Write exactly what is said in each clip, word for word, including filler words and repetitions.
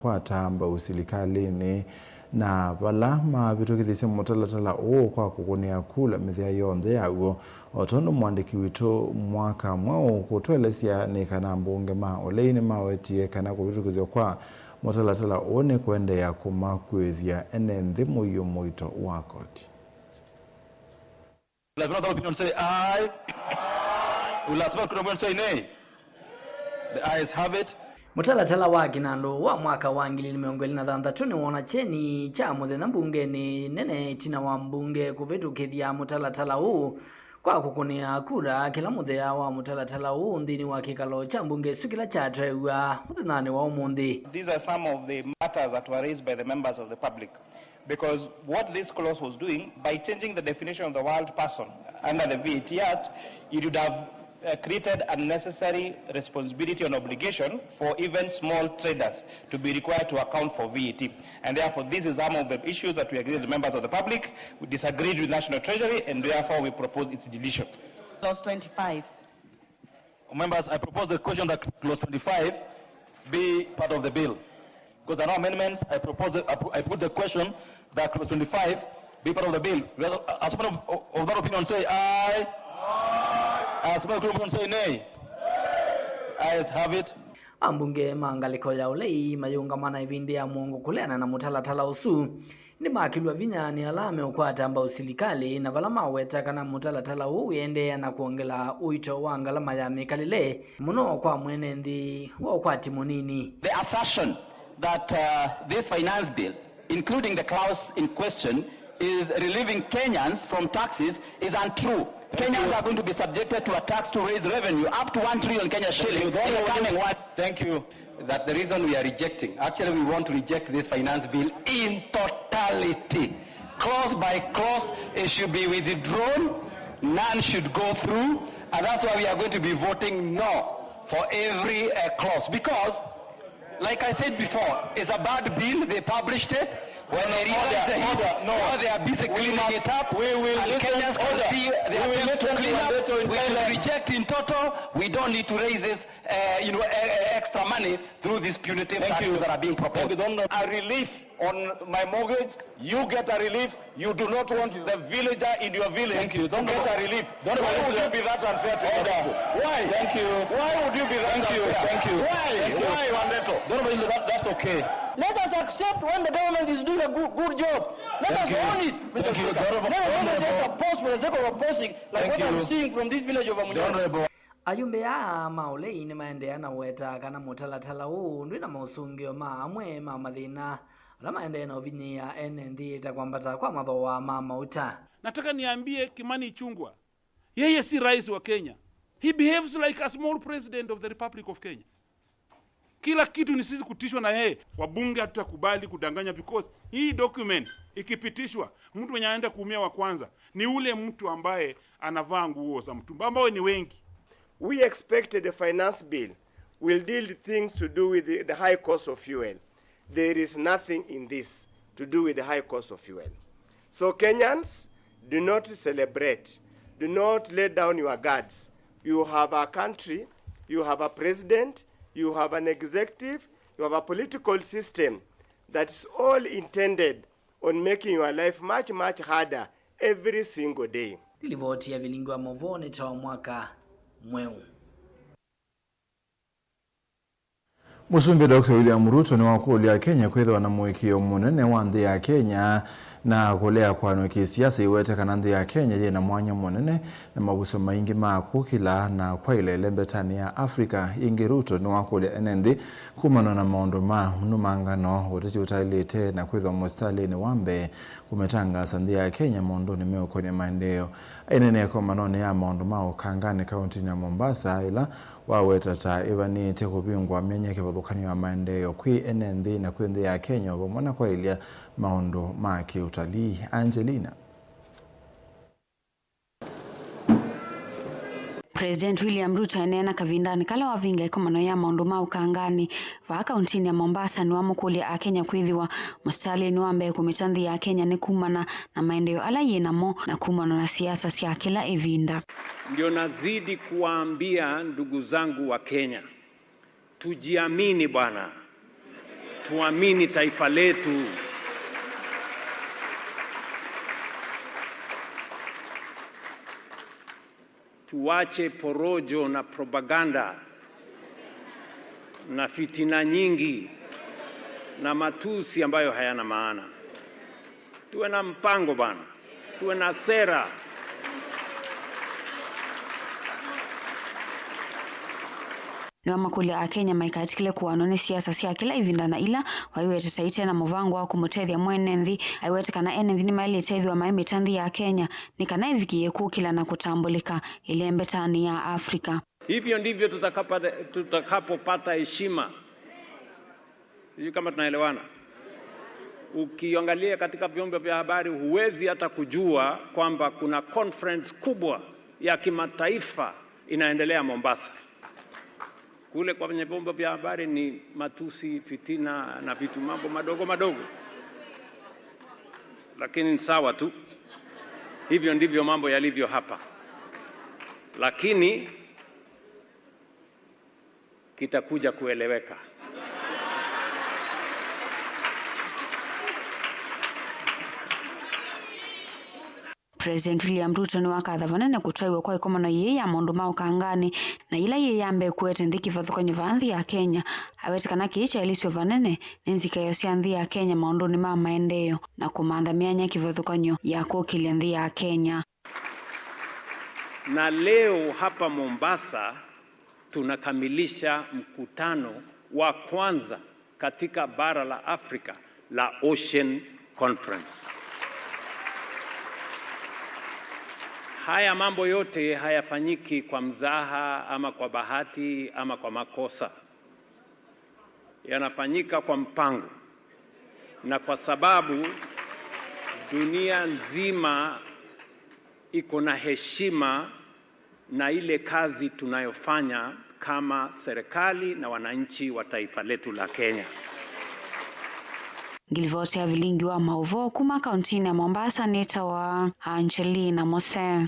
kwata mbau silikalĩnĩ, na vala mavĩtũkĩthisye mũtalatala ũũ kwa kũkũnĩa kula mĩthya yonthe yaw'o, o tondũ mũandĩki witũ Mwaka Mweũ kũtũelesya nĩ kana ambunge ma ũlei nĩmawetie kana kũvĩtũkĩthw'a kwa mũtalatala ũũ nĩ kũendeea kũmakuĩthya ene nthĩ mũio mũito wa koti. Will a lot of opinion say aye? Will a lot of opinion say nay? The ayes have it. Mũtalatala wa kĩnandũ wa mwaka wa ngili ilĩ mĩongo ĩlĩ na thanthatũ nĩwoona kyeni kya mũthenya mbungenĩ nene ĩtina wa mbunge kũvĩtũkĩthya mũtalatala ũũ kwa kũkũnĩa kura kĩla mũthea wa mũtalatala ũũ nthĩnĩ wa kĩkalo kya mbunge ĩsu kĩla kyatwaĩw'a mũthenyanĩ wa ũmũnthĩ. These are some of the matters that were raised by the members of the public. Because what this clause was doing, by changing the definition of the word person under the V A T Act, it would have, uh, created unnecessary responsibility and obligation for even small traders to be required to account for V A T. And therefore, this is some of the issues that we agreed with the members of the public. We disagreed with National Treasury, and therefore we propose its deletion. Clause twenty-five. Members, I propose the question that clause twenty-five be part of the bill. Because there are no amendments, I propose, I pu-, I put the question that clause twenty-five be part of the bill. Well, as someone of, of that opinion say aye. As someone of that opinion say nay. Ayes have it. Ambunge ma ngalĩko ya ũlei mayĩũngamana ĩvĩndĩ ya mũongo kũleana na mũtalatala ũsu. Nĩmakĩlw'a vinya nĩ ala meũkwata mbau silikalĩ, na vala maweta kana mũtalatala ũũ wĩendeea na kwongela ũito wa ngalama ya mĩkalĩle, mũno kwa mwene nthĩ wa ũkwati mũnini. The assertion that, uh, this finance bill, including the clause in question, is relieving Kenyans from taxes is untrue. Kenyans are going to be subjected to a tax to raise revenue up to one trillion Kenya shillings in the coming one. Thank you. That the reason we are rejecting, actually, we want to reject this finance bill in totality. Clause by clause, it should be withdrawn, none should go through, and that's why we are going to be voting no for every, uh, clause. Because, like I said before, it's a bad bill, they published it. When they realize the heat, now they are busy cleaning it up, and Kenyans can see they are left to clean up. We should reject in total. We don't need to raise this, uh, you know, uh, uh, extra money through these punitive taxes that are being proposed. A relief on my mortgage, you get a relief. You do not want the villager in your village to get a relief. Why would you be that unfair to your people? Why? Why would you be that unfair? Why? Why, Wandeto? That's okay. Let us accept when the government is doing a good, good job. Let us own it, Mister Speaker. Never let us just oppose for the sake of opposing, like what I'm seeing from this village of Amunyoro. Ayumbe aa ma ũlei nĩmaendeea na ũweta kana mũtalatala ũũ ndwĩ na maũsũngĩo ma amwe ma mathĩna ala maendee na ũvinyĩĩa ene nthĩ ta kwambata kwa mathooa ma mauta. Nataka niambie Kimani Ichung'wah, yeye si rais wa Kenya. He behaves like a small president of the Republic of Kenya. Kila kitu ni sisi kutishwa na yeye. Wabunge hatutakubali kudanganya, because hii document ikipitishwa, mtu mwenye anaenda kuumia wa kwanza ni ule mtu ambaye anavaa nguo za mtumba, ambao ni wengi. We expected the finance bill will deal with things to do with the, the high cost of fuel. There is nothing in this to do with the high cost of fuel. So Kenyans, do not celebrate. Do not let down your guards. You have a country, you have a president, you have an executive, you have a political system that's all intended on making your life much, much harder every single day. Nĩ livoti ya Vilingi wa Mauvoo nĩ ta wa Mwaka Mweũ. Mũsumbĩ Doctor William Ruto nĩwakũlya Akenya kwĩthĩwa na mũĩkĩĩo mũnene wa nthĩ ya Kenya na kũlea kũanwa kĩsiasa, aiweta kana nthĩ ya Kenya yĩ na mwanya mũnene na mavusyo maingĩ ma kũkĩla na kwaĩla ĩlembetanĩ ya Africa. Ĩngĩ, Ruto nĩwakũlya ene nthĩ kumana na maũndũ ma nũmangano, ũteti ũtaĩlĩte na kwĩthĩwa mũsitalĩnĩ wa mbee kũmĩtangaasa nthĩ ya Kenya maũndũnĩ meũkonĩa maendeeo. Aineenea ĩkomanonĩ ya maũndũ ma ũkanganĩ kaũntĩnĩ ya Mombasa, ĩla waweta ta ĩvanĩte kũvingũa myanya ya kĩvathũkany'o ya maendeeo kwĩ ene nthĩ na kwĩ nthĩ ya Kenya, o vamwe na kwaĩlya maũndũ ma kĩũtalii. Angelina. President William Ruto eneena kavindanĩ kala wavinga ĩkomano ya maũndũ ma ũkanganĩ vaa kaũntĩnĩ ya Mombasa nĩwamũkũlya Akenya kwĩthĩwa mũsitalĩnĩ wa mbee kũmĩta nthĩ ya Kenya nĩ kumana na maendeeo ala yĩ namo na kumana na siasa sya kĩla ĩvinda. Ndio nazidi kuwaambia ndugu zangu wa Kenya, tujiamini bwana. Tuamini taifa letu. Tuache porojo na propaganda na fitina nyingi na matusi ambayo hayana maana. Tuwe na mpango bana. Tuwe na sera. Nĩwamakũlya Akenya maikatĩkĩle kũanwa nĩ siasa sya kĩla ĩvinda na ila waiwete ta ite na mũvango wa kũmũtethya mwene nthĩ. Aiwete kana ene nthĩ nĩmaĩlĩte ĩthĩwa maimĩta nthĩ ya Kenya nĩ kana ĩvikĩĩe kũkĩla na kũtambũlĩka ĩlembetanĩ ya Afrika. Hivyo ndivyo tutakapata, tutakapopata heshima. Sijui kama tunaelewana. Ukiangalia katika vyombo vya habari, huwezi hata kujua kwamba kuna conference kubwa ya kimataifa inaendelea Mombasa. Kule kwenye vyombo vya habari ni matusi, fitina na vitu, mambo madogo madogo. Lakini ni sawa tu. Hivyo ndivyo mambo yalivyo hapa. Lakini kitakuja kueleweka. President William Ruto nĩwakatha vanene kũtwaiw'a kwa ĩkomano yĩĩ ya maũndũ ma ũkanganĩ na yĩla yĩĩ ya mbee kũete nthĩ kĩvathũkany'o vaa nthĩ ya Kenya. Awete kana kĩĩ kyaĩlĩsyo vanene nĩ nzikaĩo sya nthĩ ya Kenya maũndũnĩ ma maendeeo na kũmantha myanya kĩvathũkany'o ya kũkĩlya nthĩ ya Kenya. Na leo hapa Mombasa tunakamilisha mkutano wa kwanza katika bara la Afrika la Ocean Conference. Haya mambo yote hayafanyiki kwa mzaha ama kwa bahati ama kwa makosa. Yanafanyika kwa mpango. Na kwa sababu dunia nzima iko na heshima na ile kazi tunayofanya kama serikali na wananchi wa taifa letu la Kenya. Ngilivoti ya vilingi wa maũvoo kuma kauntinĩ ya Mombasa nĩtawa Angelina Mose.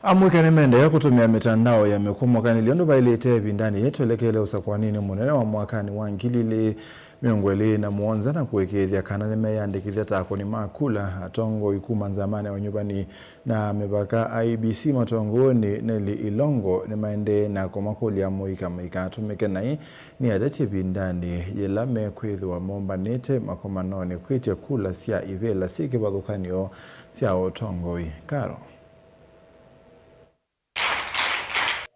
Amũika nĩmaendee kũtũmĩa mĩtandao ya mĩkũmũkanĩlyo ũndũ vaĩlĩte ĩvindanĩ yĩĩ twelekeele ũsakũaninĩ mũnene wa mwakanĩ wa ngili ilĩ mĩongo ĩlĩ na mũonza na kũĩkĩĩthya kana nĩmeyĩandĩkĩthya ta akũni ma kula. Atongoi kuma nzamanĩ ya ũnyuvani na mĩvaka, I E B C, matongoew'e nĩ Nelly Ilongo, nĩmaendee na kũmakũlya amũika maikatũmĩke naĩ nĩ ateti ĩvindanĩ yĩla mekwĩthĩwa mombanĩte makomanonĩ kwĩtya kula sya ivĩla syĩ kĩvathũkany'o sya ũtongoi. Karo.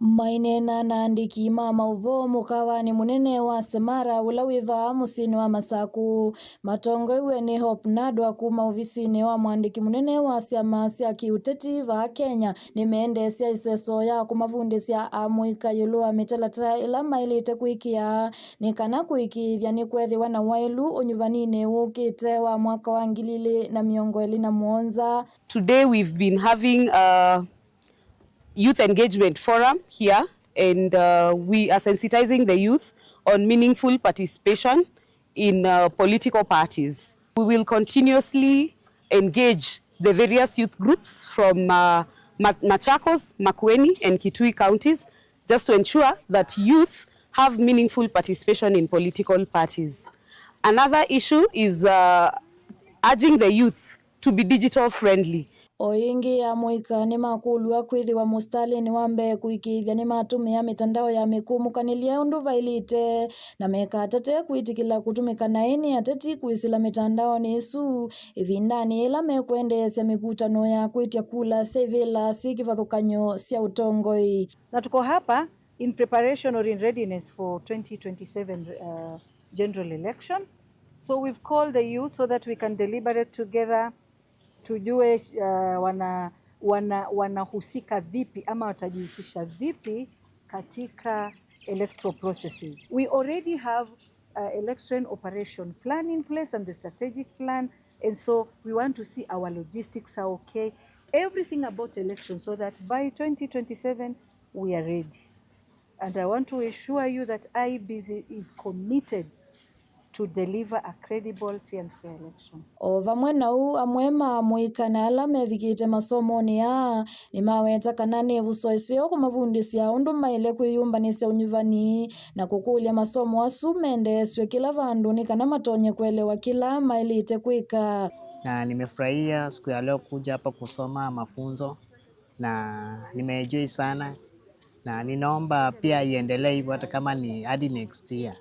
Maineena na andĩki ma maũvoo mũkawanĩ mũnene wa Semara ũla wĩ vaa mũsyĩnĩ wa Masakũ, matongoew'e nĩ Hope Nadwa kuma ovisinĩ wa mwandĩki mũnene wa syama sya kĩũteti vaa Kenya, nĩmeendeesya ĩseso ya kũmavundĩsya amũika ĩũlũ wa mĩtalatala ĩla maĩlĩte kwĩkĩa nĩ kana kũĩkĩĩthya nĩkwethĩwa na waĩlu ũnyuvaninĩ wũkĩte wa mwaka wa ngili ilĩ na mĩongo ĩlĩ na mũonza. Today we've been having a youth engagement forum here, and uh, we are sensitizing the youth on meaningful participation in uh, political parties. We will continuously engage the various youth groups from uh, Ma- Machakos, Makueni, and Kitui counties just to ensure that youth have meaningful participation in political parties. Another issue is uh, urging the youth to be digital friendly. O ĩngĩ, amũika nĩmakũlw'a kwĩthĩwa mũsitalĩnĩ wa mbee kũĩkĩĩthya nĩmatũmĩa mĩtandao ya mĩkũmũkanĩlye ũndũ vaĩlĩte, na mekatate kwĩtĩkĩla kũtũmĩka naĩ nĩ ateti kwĩsĩla mĩtandaonĩ ĩsu ĩvindanĩ yĩla mekwendeesya mĩkutano ya kwĩtya kula sya ivĩla syĩ kĩvathũkany'o sya ũtongoi. Na tuko hapa in preparation or in readiness for twenty twenty-seven uh, general election. So we've called the youth so that we can deliberate together, tujue uh, wana wana wanahusika vipi ama watajihusisha vipi katika electoral processes. We already have uh, election operation plan in place and the strategic plan, and so we want to see our logistics are okay, everything about election, so that by twenty twenty-seven we are ready. And I want to assure you that I E B C is committed to deliver a credible, fair and fair election. O vamwe na ũu, amwe ma amũika na ala mevikĩte masomonĩ aa nĩmaweta kana nĩ ĩvuso ĩseo kũmavundĩsya ũndũ maĩle kwĩyũmbanĩsya ũnyuvani na kũkũlya masomo asu mendeesw'e kĩla vandũ nĩ kana matonye kũelewa kĩla maĩlĩte kwĩka. Na nimefurahia siku ya leo kuja hapa kusoma mafunzo na nimeenjoy sana na ninaomba pia iendelee hivyo hata kama ni hadi next year.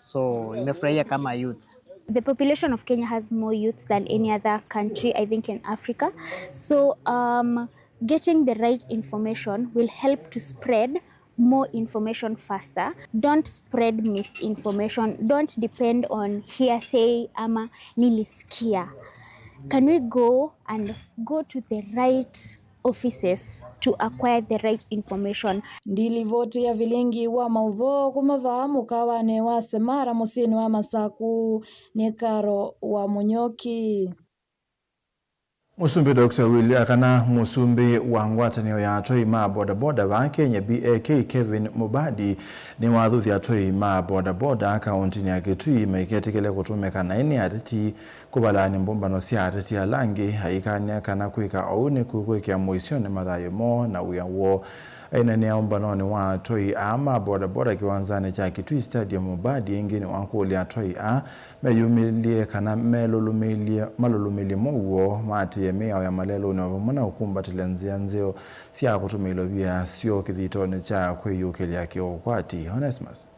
So nimefurahia kama youth. The population of Kenya has more youth than any other country, I think, in Africa. So um, getting the right information will help to spread more information faster. Don't spread misinformation. Don't depend on hearsay ama nilisikia. Can we go and go to the right offices to acquire the right information? Ndilivoti ya vilingi wa mauvoo kuma vaa mũkawanĩ wa Semara mũsyĩnĩ wa Masaku nĩ Karo wa Mũnyoki. Mũsumbĩ Doctor William, kana mũsumbĩ wa ngwatanĩo ya atwai ma bodaboda vaa Kenya, B A K, Kevin Mubadi, nĩwathuthya atwai ma bodaboda kaũntĩnĩ ya Kitui maiketĩkĩle kũtũmĩka naĩ nĩ ateti kũvalany'a mbũmbano sya ateti ala angĩ, aikany'a kana kwĩka ũu nĩkũkwĩkĩa mũisyonĩ mathayũ moo na wĩa woo. Aineenea ũmbanonĩ wa atwai aa ma bodaboda kĩwanzanĩ kya Kitui Stadium, Mubadi ĩngĩ nĩwakũlya atwai aa meyumĩlye kana melũlũmĩlye, malũlũmĩlye mũuo, maatĩĩe mĩao ya malelũnĩ o vamwe na ũkumbatĩlya nzĩa nzeo sya kũtũmĩa ilovia syoo kĩthitonĩ kya kwĩyũkĩlya kĩũkwati. Onesimus.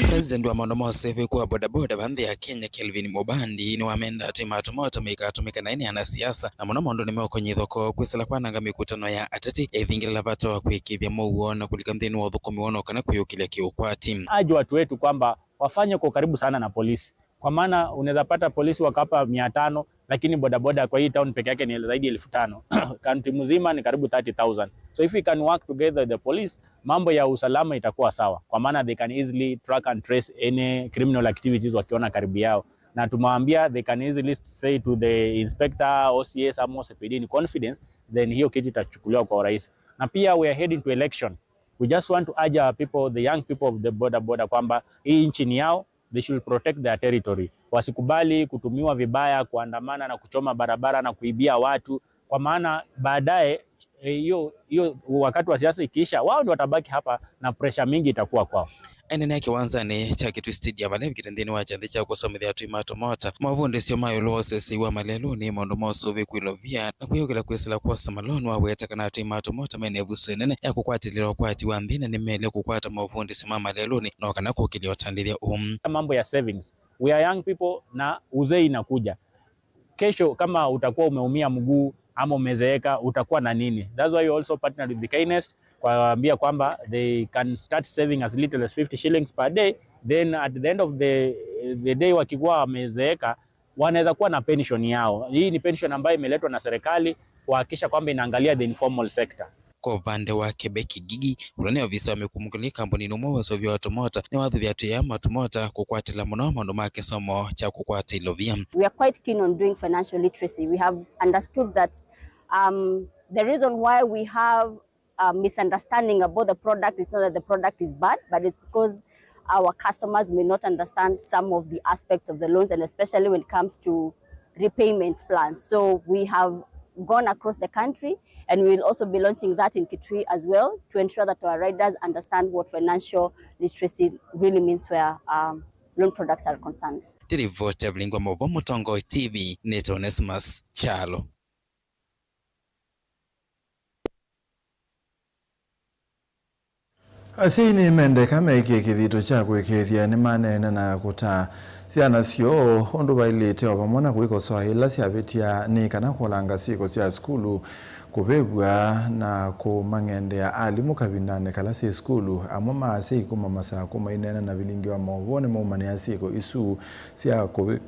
President wa maũndũ ma ũseũvĩku wa bodaboda va nthĩ ya Kenya, Kelvin Mubandi, nĩwamenda atĩ matomota maikatũmĩke naĩ nĩ anasiasa, na mũno maũndũnĩ meũkony'a ithokoo kwĩsĩla kwananga mĩkutano ya ateti, ethingĩlĩla vata wa kũĩkĩĩthya mũuo na kũlika nthĩnĩ wa ũthũkũmi woo na kana kwĩyũkĩlya kĩũkwati. Urge watu wetu kwamba wafanye kwa ukaribu sana na polisi, kwa maana unaweza pata polisi wako hapa mia tano, lakini bodaboda kwa hii town peke yake ni zaidi ya elfu tano. County mzima ni karibu thirty thousand. So if we can work together with the police, mambo ya usalama itakuwa sawa, kwa maana they can easily track and trace any criminal activities wakiona karibu yao, na tumewaambia they can easily say to the inspector, O C S ama O C P D in confidence, then hiyo kitu itachukuliwa kwa urahisi. Na pia we are heading to election. We just want to urge our people, the young people of the boda boda, kwamba hii nchi ni yao, they should protect their territory. Wasikubali kutumiwa vibaya, kuandamana na kuchoma barabara na kuibia watu, kwa maana baadaye eh, hiyo hiyo wakati wa siasa ikiisha, wao ndio watabaki hapa na pressure mingi itakuwa kwao. Enenea kĩwanzanĩ kya Kitui Stadium vala evikĩte nthĩnĩ wa kyathĩ kya kũsomethya atwai ma tomota maũvundĩsyo ma ĩũlũ wa ũsesei wa malelũnĩ, maũndũ ma ũsũvĩku, ilovia, na kwĩyũkĩlya kwĩsĩla kwosa malonĩ. Waweta kana atwai ma tomota mena ĩvuso ĩnene ya kũkwatĩlĩla ũkwati wa nthĩ na nĩmeĩle kũkwata maũvundĩsyo ma malelũnĩ no kana kũkĩlya ũtandĩthya ũũ. Mambo ya savings, we are young people na uzee inakuja. Kesho kama utakuwa umeumia mguu ama umezeeka, utakuwa na nini? That's why we also partnered with the Kynest, kuwaambia kwamba they can start saving as little as fifty shillings per day, then at the end of the, the day wakikuwa wamezeeka, wanaweza kuwa na pension yao. Hii ni pension ambayo imeletwa na serikali kuhakikisha kwamba inaangalia the informal sector. Kwa ũvande wake, Becky Gigi, ũla nĩ ovisa wa mĩkumũkĩlyo kampunĩnĩ ũmwe wa ũseũvya wa tomota, nĩwathuthya atwai ma tomota kũkwatĩla mũno maũndũ ma kĩsomo kya kũkwata ilovia. We are quite keen on doing financial literacy. We have understood that um, the reason why we have a misunderstanding about the product, it's not that the product is bad, but it's because our customers may not understand some of the aspects of the loans, and especially when it comes to repayment plans. So we have gone across the country, and we will also be launching that in Kitui as well, to ensure that our riders understand what financial literacy really means where um, loan products are concerned. Ndĩrivoti ya Vilingwa Mauvo, Mũtongoi T V, nĩtawa Onesmus Kyalo. Asyai nĩmendeka mekie kĩthito kya kũĩkĩĩthya nĩmaneena na kũtaa syana syoo ũndũ vaĩlĩte, o vamwe na kũikosoa ĩla syavĩtya nĩ kana kũolanga syĩko sya sukulu, kũvĩvw'a, na kũmang'endea alimũ kavindanĩ kala syĩ sukulu. Amwe ma asyai kuma Masakũ maineena na vilingi wa maũvoo nĩmaumanĩa syĩko isu sya kũvĩ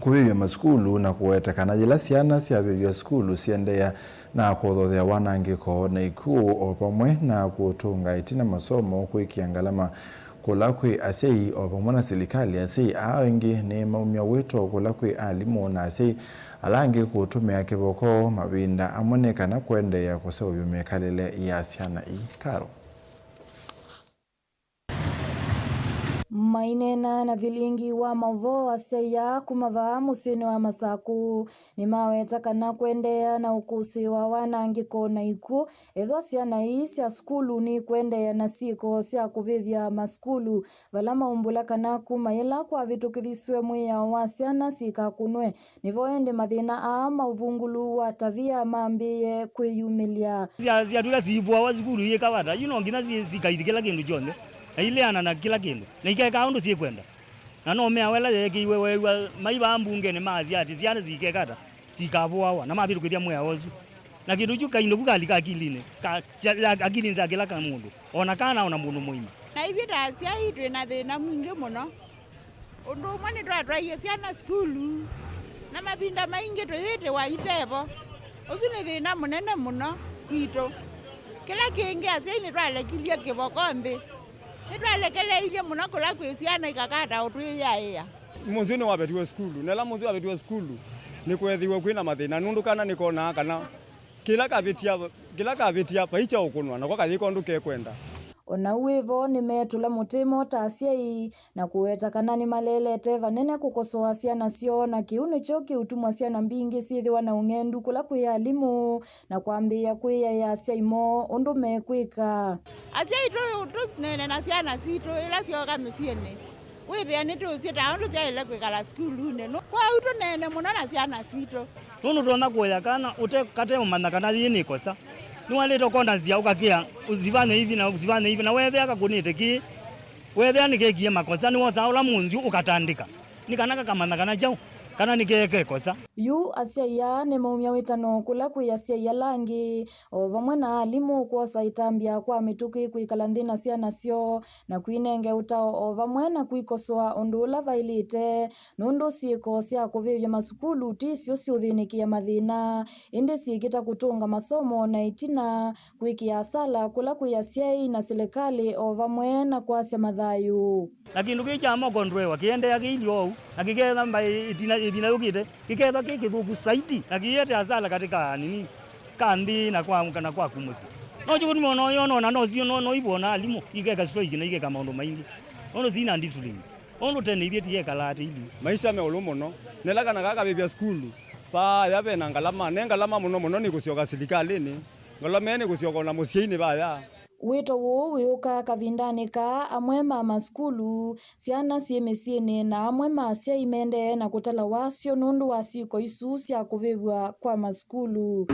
kũvĩvya masukulu na kũweta kana yĩla syana syavĩvya sukulu siendeea na kũthothea wanangĩko na ikw'ũ, o vamwe na kũtũnga ĩtina masomo, kwĩkĩa ngalama kũla kwĩ asyai o vamwe na silikalĩ. Asyai aa aingĩ nĩmaumya wĩto kũla kwĩ alimũ na asyai ala angĩ kũtũmĩa kĩvoko mavinda amwe nĩ kana kũendeea kũseũvya mĩkalĩle ya syana ii. Karo. Maineena na vilingi wa maũvoo, asyai aa kuma vaa mũsyĩnĩ wa Masaku nĩmaweta kana kũendeea na ũkũsĩĩ wa wanangĩko na ikw'ũ, ethwa syana ii sya sukulu nikũendeea na syĩko sya kũvĩvya masukulu, vala maumbũla kana kuma yĩla kwavĩtũkĩthisw'e mwĩao wa syana syikakũnwe, nĩvo ĩndĩ mathĩna aa ma ũvungũlu wa tavia mambĩĩe kwĩyumĩlya. Sya-, syatw'ĩka siivuawa sukulu iyĩka vata, yu no nginya si-, sikaiti kĩla kĩndũ kyonthe, na ileana na kĩla kĩndũ, na ikekaa ũndũ syĩkwenda. Na no mĩao ĩla yeekĩiwe, weew'a mai vaa mbungenĩ maasya atĩ syana sikeka ata, sikavũawa, na mavĩtũkĩthya mwĩao ũsu. Na kĩndũ kyu kaindo ku kalika akilinĩ, ka, sya, ya, akilinĩ sya kĩla ka mũndũ, o na kana, o na mũndũ mũima. Na ithyĩ ta asyai twĩ na thĩna mwingĩ mũno. Ũndũ ũmwe nĩtwatwaie syana sukulu, na mavinda maingĩ tũyĩtĩwa itevo. Ũsu nĩ thĩna mũnene mũno kwitũ. Kĩla kĩngĩ, asyai nĩtwalekilyĩ kĩvoko nthĩ. Nĩtwalekeleilye mũno kũla kwĩ syana ikakata ũtwĩyaĩa. Mũnzĩ nĩwavetiwe sukulu, na ĩla mũnzĩ wavetiwe sukulu, nĩkweethĩiwe kwĩ na mathĩna, nũndũ kana nĩkonaa kana kĩla kavĩtia, kĩla kavĩtia, vai kya ũkũnwa, nako kayĩka ũndũ kekwenda. O na u wĩ vo, nĩmeetũla mũtĩ mo ta asyai, na kũweta kana nĩmaleelete vanene kũkosoa syana syoo, na kĩu nĩkyo kĩũtumwa syana mbingĩ syĩthĩwa na ũng'endu kũla kwĩ alimũ, na kwambĩĩa kwĩyaĩa asyai moo ũndũ mekwĩka. Asyai tũ-, tũneene na syana sitũ ĩla syooka mĩsyĩnĩ, wĩthĩa nĩtũũsyĩtaa ũndũ syaĩle kwĩkala sukulunĩ. Nũ-, kwoou tũneene mũno na syana sitũ. Nũndũ tũtonya kũya kana ũte, kate ũmanya kana yĩĩ nĩ ĩkosa. Nĩwaĩlĩte ũkona nzĩa ũkakĩa, usifanye hivi na usifanye hivi, na weethĩa kakũnĩte kĩĩ, weethĩa nĩkekie makosa, nĩwosaa ũla mũnzũ ũkatandĩka. Nĩ kana kakamanya kana kyaũ, kana nĩkeeka ĩkosa. Yu asyai aa nĩmaumya wĩtano kũla kwĩ asyai ala angĩ, o vamwe na alimũ kwosa ĩtambya kwa mĩtũkĩ kwĩkala nthĩ na syana syoo, na kwinenge ũtao o vamwe na kwikosoa ũndũ ũla vaĩlĩte, nũndũ syĩko sya kũvĩvya masukulu ti syo syũthĩnĩkĩe mathĩna, ĩndĩ syĩkĩta kũtũnga masomo na ĩtina kwĩkĩa asala kũla kwĩ asyai na silikalĩ o vamwe na kwasya mathayũ. Na kĩndũ kĩĩ kya moko ndwewa kĩendeea kĩilye oou, na kĩketha mbaĩ ĩtina, ĩvinda yũkĩte, kĩketha kĩ kĩthũku saidi, na kĩete asala katĩ ka nini, ka nthĩ na kwa, na kwaku mũsyĩ. No kyo kũtuma ona ũyona, ona no sio, no, no ivona alimũ, ikeka strike na ikeka maũndũ maingĩ. Nũndũ sina discipline. Nũndũ tene ithyĩ tiyekalaa tĩili. Maisha me ũlũ mũno. Nela kana kaka vĩvya sukulu, paaya ve na ngalama. Ne ngalama mũno mũno nĩ kũsyoka silikalĩnĩ. Ngalama nĩ kũsyoka ona mũsyĩinĩ vaya. Wĩto ũũ wĩũkaa kavindanĩ kaa amwe ma masukulu, syana syĩ mĩsyĩnĩ, na amwe ma asyai mendee na kũtala wasyo nũndũ wa syĩko isu sya kũvĩvw'a kwa masukulu.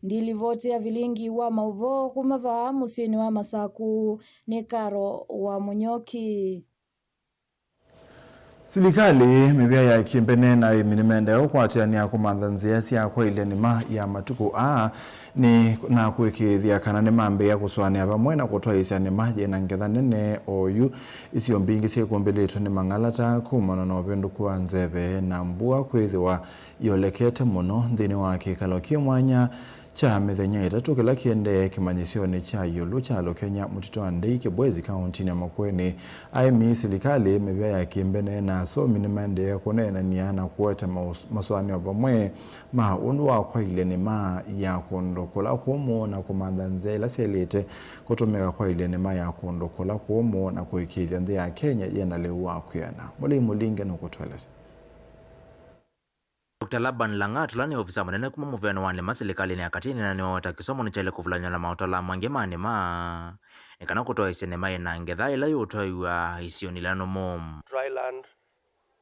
Ndilivoti ya vilingi wa maũvoo kuma vaa mũsyĩnĩ wa Masaku nĩ Karo wa Mũnyoki. Silikalĩ, mĩvĩa ya kĩmbene na aĩmi nĩmaendeea kũkwatĩanĩa kũmantha nzĩa sya kwaĩlya nĩma ya matukũ aa nĩ na kũĩkĩĩthya kana nĩmambĩĩa kũsũanĩa vamwe na kũtwaĩĩsya nĩma yĩ na ngetha nene. Oyu, isio mbingĩ syĩkũmbĩlĩtwe nĩ mang'alata kumana na ũvĩndũku wa nzeve na mbua kwĩthĩwa ĩolekete mũno nthĩnĩ wa kĩkalo kĩ mwanya kya mĩthenya ĩtatũ kĩla kĩendee kĩmanyĩsyonĩ kya ĩũlũ kya Lũkenya, mũtitũ wa Ndei, Kĩbwezi, kaũntinĩ ya Makueni. Aĩmi, silikalĩ, mĩvĩa ya kĩmbene na asomi nĩmaendee kũneenany'a na kũete maũs-, masũanĩo vamwe ma ũndũ wa kwaĩlya nĩma ya kũndũ kũla kũmũ na kũmantha nzĩa ila syaĩlĩte kũtũmĩka kwaĩlya nĩma ya kũndũ kũla kũmũ na kũĩkĩĩthya nthĩ ya Kenya yĩ na lĩu wa kwĩana. Mũlei Mũlinge nũkũtũelesya. Doctor Laban Langat, ũla nĩ ofisa mũnene kuma mũvĩanĩ wa nĩma silikalĩnĩ ya katĩ, nĩnanĩwa ta kĩsomo nĩkyaĩle kũvulany'a na maũtala mangĩ ma nĩma, nĩ kana kũtwaĩĩsya nĩma ĩna ngetha ĩla yĩũtwaĩwa isionĩ ila nũmũ. Dry land,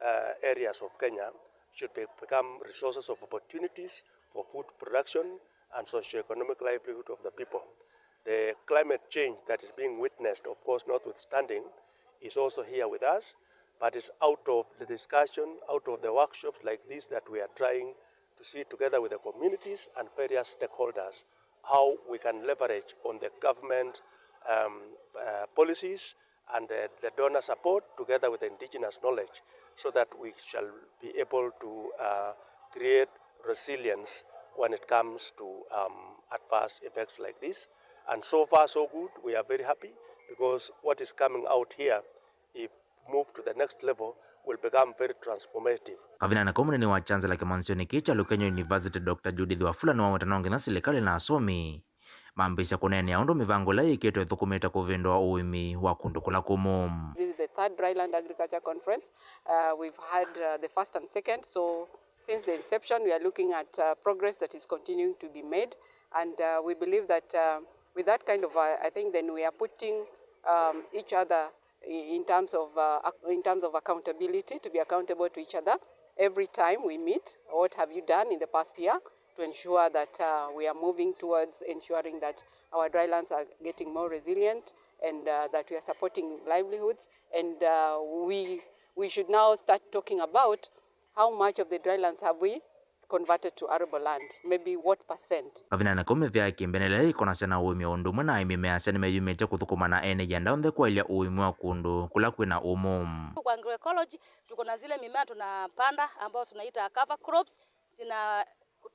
uh, areas of Kenya should be, become resources of opportunities for food production and socio-economic livelihood of the people. The climate change that is being witnessed, of course, notwithstanding, is also here with us, but is out of the discussion, out of the workshops like this that we are trying to see together with the communities and various stakeholders, how we can leverage on the government, um, uh, policies and, uh, the donor support together with the indigenous knowledge so that we shall be able to, uh, create resilience when it comes to, um, adverse effects like this. And so far, so good. We are very happy because what is coming out here, if moved to the next level, will become very transformative. Kavindanĩ kau, mũnene wa Chancellor kĩmanyĩsyonĩ kĩĩ kya Lũkenya University, Doctor Judith Wafula, nĩwaweta no nginya silikalĩ na asomi mambĩĩsya kũneenea ũndũ mĩvango ĩla yĩkĩtwe ĩthũkũmĩte kũvĩndũa ũĩmi wa kũndũ kũla kũmũ. This is the third Dryland Agriculture Conference. Uh, we've had, uh, the first and second, so since the inception, we are looking at, uh, progress that is continuing to be made, and, uh, we believe that, uh, with that kind of, uh, I think then we are putting, um, each other i- in terms of, uh, ac- in terms of accountability, to be accountable to each other every time we meet. What have you done in the past year to ensure that, uh, we are moving towards ensuring that our drylands are getting more resilient and, uh, that we are supporting livelihoods? And, uh, we, we should now start talking about how much of the drylands have we converted to arable land, maybe what percent? Kavindanĩ kau, mĩvĩa ya kĩmbene ĩla yĩkonasya na ũĩmi o ũndũ ũmwe na aĩmi measya nĩmeyumĩtye kũthũkũma na ene ianda onthe kwaĩlya ũĩmi wa kũndũ kũla kwĩna ũmũ. Kwa agroecology, tuko na zile mimea tunapanda ambao tunaita cover crops, zina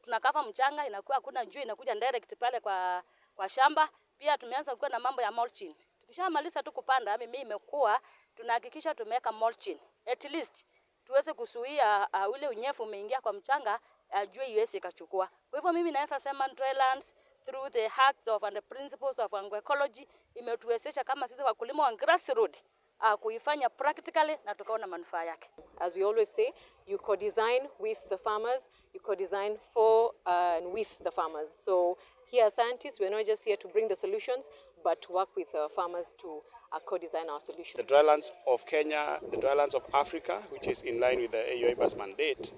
tunakava mchanga, inakuwa hakuna jua, inakuja direct pale kwa, kwa shamba. Pia tumeanza kuwa na mambo ya mulching. Tukishamaliza tu kupanda, mimea imekuwa, tunahakikisha tumeweka mulching. At least tuweze kuzuia, uh, ule unyevu umeingia kwa mchanga, uh, jua iweze ikachukua. Kwa hivyo mimi naweza sema drylands through the acts of and the principles of agroecology imetuwezesha kama sisi wakulima wa grassroot, uh, kuifanya practically na tukaona manufaa yake. As we always say, you co-design with the farmers, you co-design for, uh, and with the farmers. So here as scientists, we're not just here to bring the solutions, but to work with, uh, farmers to, uh, co-design our solutions. The drylands of Kenya, the drylands of Africa, which is in line with the A U IPA's mandate,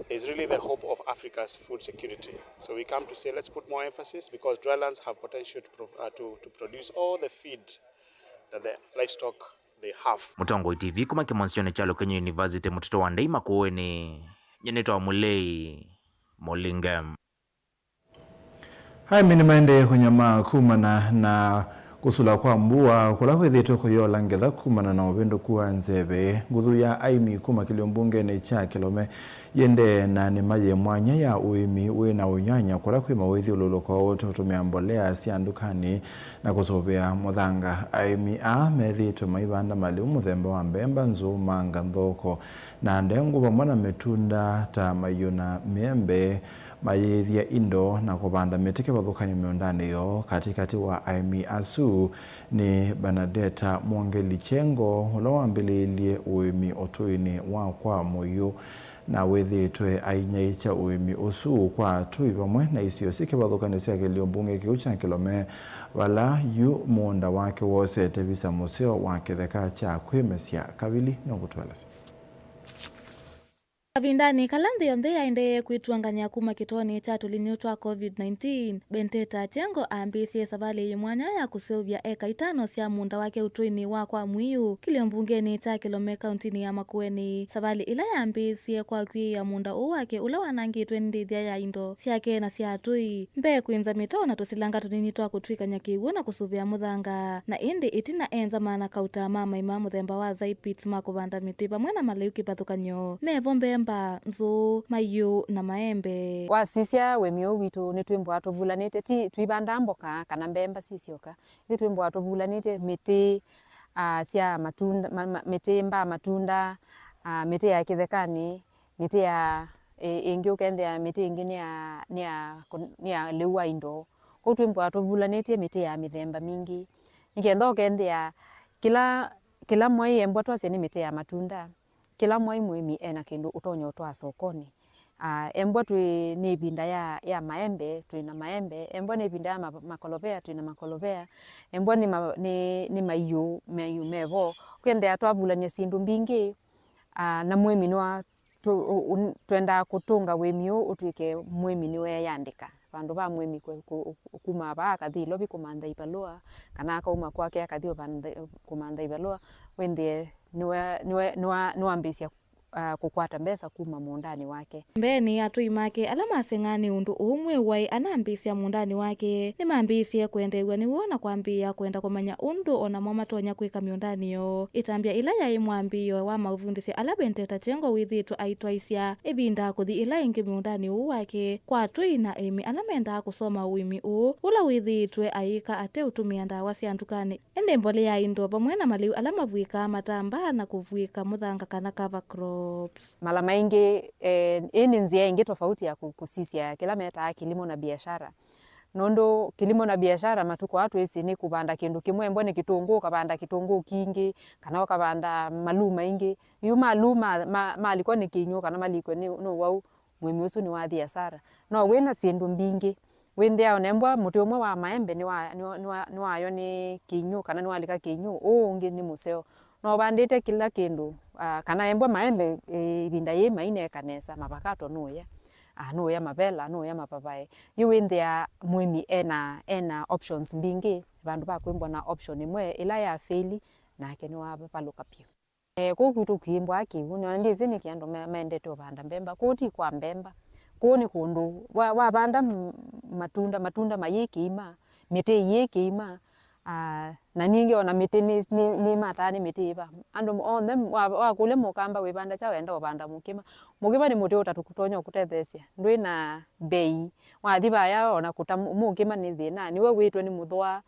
is really the hope of Africa's food security. So we come to say, let's put more emphasis, because drylands have potential to, prov- uh, to, to produce all the feed that the livestock they have. Mũtongoi T V kuma kĩmũnzĩonĩ kya Lũkenyi University, mũtitũ wa Ndei Makũũĩnĩ, nyie nĩtawa Mũlei Mũlinge. Aĩmi nĩmaendee kũnyamaa kumana na kũsũla kwa mbua kũla kwĩthĩĩtwe kũyola ngetha kumana na ũvĩndũku wa nzeve. Nguthu ya aĩmi kuma kĩlio mbungenĩ kya Kĩlome yĩendee na nĩma yĩ mwanya ya ũĩmi wĩ na ũnyanya kũla kwĩ mawĩthyũlũlũko, ũtũtũmĩa mbolea sya ndukanĩ na kũsũvĩa mũthanga. Aĩmi aa methĩĩtwe maivanda malĩu mũthemba wa mbemba, nzũũ, manga, nthoko, na ndengũ, vamwe na mĩtunda ta maiũ na mĩembe, mayĩĩthya indo na kũvanda mĩtĩ kĩvathũkany'o mĩũndanĩ yoo. Katĩkatĩ wa aĩmi asu nĩ Banadeta Mwongeli Chengo, ũla wambĩlĩĩlye ũĩmi ũtũinĩ wa kwa mũiũ na wĩthĩĩtwe ainyaĩĩkya ũĩmi ũsu kwa atũi vamwe na isio syĩ kĩvathũkany'o sya kĩlio mbunge kĩu kya Kĩlome, vala yu mũũnda wake wosete visa mũseo wa kĩtheka kya kwĩmesya. Kavili nũkũtũelesya. Kavindanĩ kala nthĩ yonthe yaendee kwĩtuangany'a kuma kĩtoonĩ kya tũlinyũ twa COVID nineteen, Benteta Chengo ambĩĩsye savalĩ yĩ mwanya ya kũseũvya eka itano sya mũũnda wake ũtũinĩ wa kwa Mwiu, kĩlio mbungenĩ kya Kĩlome, kauntinĩ ya Makueni. Savalĩ ĩla yambĩĩsye kwakw'ĩĩa mũũnda ũũ wake ũla wanangĩtwe nĩ ndĩthya ya indo syake na sya atũi. Mbee kwĩnza mĩtao na tũsilanga tũnini twa kũtw'ĩkany'a kĩw'ũ na kũsũvĩa mũthanga, na ĩndĩ ĩtina enza maana kauta ma maima mũthemba wa Zypits ma kũvanda mĩtĩ vamwe na malĩu kĩvathũkany'o. Mevo mbemba, nzũũ, maiũ, na maembe. Wasisya ũĩmi ũũ witũ nĩtwĩmbũaa tũvulanĩtye, ti tũivandaa mboka kana mbemba syĩ syoka. Ithyĩ twĩmbũaa tũvulanĩtye mĩtĩ, ah, sya matunda, ma, ma, mĩtĩ mbaa matunda, ah, mĩtĩ ya kĩthekanĩ, mĩtĩ ya, ĩ-, ĩngĩ ũkethĩa mĩtĩ ĩngĩ nĩ ya, nĩ ya kũ-, nĩ ya lĩu wa indo. Kwoou twĩmbũaa tũvulanĩtye mĩtĩ ya mĩthemba mingĩ, nĩ kenda ũkethĩa kĩla, kĩla mwai embwa twasya nĩ mĩtĩ ya matunda, kĩla mwai mũĩmi ena kĩndũ ũtonya ũtwaa sokonĩ. Ah, embwa twĩ, nĩ ĩvinda ya, ya maembe, twĩ na maembe. Embwa nĩ ĩvinda ya ma-, makolovea, twĩ na makolovea. Embwa nĩ ma-, nĩ, nĩ maiũ, maiũ mevo. Ũkethĩa twavulany'a syĩndũ mbingĩ, ah, na mũĩmi nĩwa tũ-, ũ-, ũ-, twendaa kũtũnga ũĩmi ũũ ũtw'ĩke mũĩmi nĩweeyandĩka, vandũ va mũĩmi kũ-, kũ-, kuma vaa akathi Ilovi kũmantha ivalũa, kana akauma kwake akathi ũvantha-, kũmantha ivalũa, wĩnthĩe nĩwe-, nĩwe-, nĩwa-, nĩwambĩĩsya, ah, kũkwata mbesa kuma mũũndanĩ wake. Mbeenĩ, atũi make ala maseng'aa nĩ ũndũ ũũ mwĩw'ai anambĩĩsya mũũndanĩ wake, nĩmambĩĩsye kwendeew'a nĩ w'o na kwambĩĩa kwenda kũmanya ũndũ o namo matonya kwĩka mĩũndanĩ yoo. Ĩtambya ĩla yaĩ mwambĩĩo wa maũvundĩsyo ala Benteta Chengo wĩthĩĩtwe aitwaĩsya ĩvinda kũthi ĩla ĩngĩ mĩũndanĩ ũũ wake kwa atũi na aĩmi ala mendaa kũsoma ũĩmi ũũ, ũla wĩthĩĩtwe ayĩka ate ũtũmĩa ndawa sya ndukanĩ, ĩndĩ mbolea, indo, vamwe na malĩu ala mavw'ĩkaa matambaa na kũvw'ĩka mũthanga kana cover crops. Mala maingĩ, eh, ĩĩ nĩ nzĩa ĩngĩ tofauti ya kũ-, kũsisya kĩla metaa kilimo na biashara. Nũndũ kĩlimo na biashara matukũ aa twĩsĩ nĩ kũvanda kĩndũ kĩmwe, embwa nĩ kĩtũngũũ, ũkavanda kĩtũngũũ kingĩ, kana ũkavanda maluu maingĩ. Yu maluu ma, ma, malikwa nĩ kĩinyũ kana malikwe nĩ, nĩ ũwau, mũĩmi ũsu nĩwathi asara. No wĩna syĩndũ mbingĩ, wĩnthĩa ona embwa mũtĩ ũmwe wa maembe nĩwa, nĩwa, nĩwa, nĩwayo nĩ kĩinyũ kana nĩwalika kĩinyũ, ũũ ũngĩ nĩ mũseo. No ũvandĩte kĩla kĩndũ, ah, kana embwa maembe, eh, ĩvinda yĩĩ maineka nesa, mavakato nũya, ah, nũya mavela, nũya mavavae. Yu wĩnthĩa mũĩmi ena, ena options mbingĩ, vandũ va kwĩmbwa na option ĩmwe ĩla ya fail, nake nĩwavalũka vyũ. Eh, kũu kwitũ kwĩmbwa kĩw'ũ, nĩona ndyĩsĩ nĩkĩ andũ me-, mendete ũvanda mbemba. Kũu ti kwa mbemba. Kũu nĩ kũndũ wa-, wavanda m-, matunda, matunda mayĩ kĩima, mĩtĩ ĩyĩ kĩima, ah, na ningĩ ona mĩtĩ nĩ, nĩ, nĩ mataa nĩ mĩtĩ ĩva. Andũ onthe wa-, wakũlya mũkamba wĩvanda kya wenda ũvanda mũkĩma. Mũkĩma nĩ mũtĩ ũtatũ kũtonya ũkũtetheesya. Ndwĩ na mbei. Wathi vaya ona kũta mũ-, mũkĩma nĩ thĩna. Nĩwe wĩtwe nĩ mũthũa,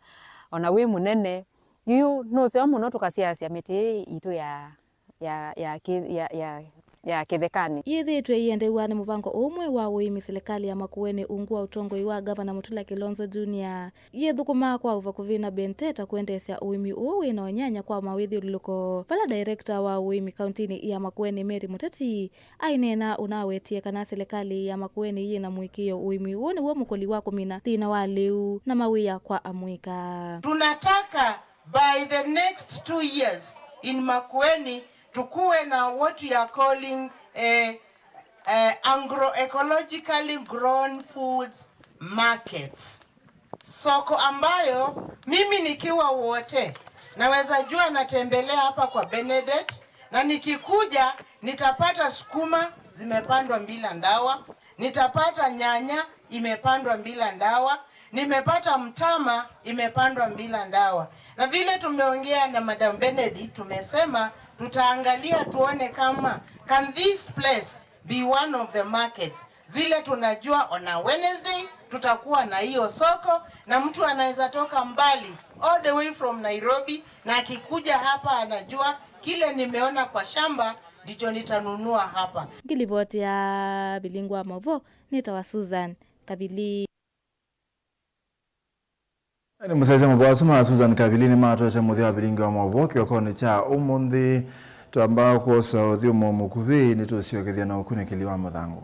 ona wĩ mũnene. Yu nũseo mũno tũkasyaasya mĩtĩ ĩĩ itũ ya, ya, ya, kĩ-, ya, ya, ya kĩthekanĩ. Yĩthĩĩtwe ĩendeew'a nĩ mũvango ũũ mweũ wa ũĩmi, silikalĩ ya Makueni ungu wa ũtongoi wa Ngavana Mutula Kilonzo Junior yĩthũkũmaa kwa ũvakuvĩ na Benteta kwendeesya ũĩmi ũũ wĩ na ũnyanya kwa mawĩthyũlũlũko, vala director wa ũĩmi kauntinĩ ya Makueni Mary Muteti aineena ũnawetie kana silikalĩ ya Makueni yĩ na mũĩkĩĩo ũĩmi ũũ nĩw'o mũkũli wa kũmina thĩna wa lĩu na mawĩa kwa amũika. Tunataka by the next two years in Makueni tukuwe na what we are calling, eh, eh, agroecologically grown foods markets. Soko ambayo mimi nikiwa Wote, naweza jua natembelea hapa kwa Benedict, na nikikuja nitapata sukuma zimepandwa bila ndawa, nitapata nyanya imepandwa bila ndawa, nimepata mtama imepandwa bila ndawa. Na vile tumeongea na Madam Benedict, tumesema tutaangalia tuone kama can this place be one of the markets. Zile tunajua on a Wednesday tutakuwa na hiyo soko, na mtu anaweza toka mbali all the way from Nairobi, na akikuja hapa anajua kile nimeona kwa shamba ndicho nitanunua hapa. Ngilivoti ya Vilingi wa Mauvoo, nĩtawa Susan Kavili. Nĩ mũsyaĩĩsya mũvea asu ma Susan Kavili nĩmatwete mũthya wa Vilingi wa Mauvoo kĩokonĩ kya ũmũnthĩ. Twamba kwosa ũthyũmũo mũkuvĩ, nĩtũsyokethya na ũkunĩkĩli wa mũthangũ.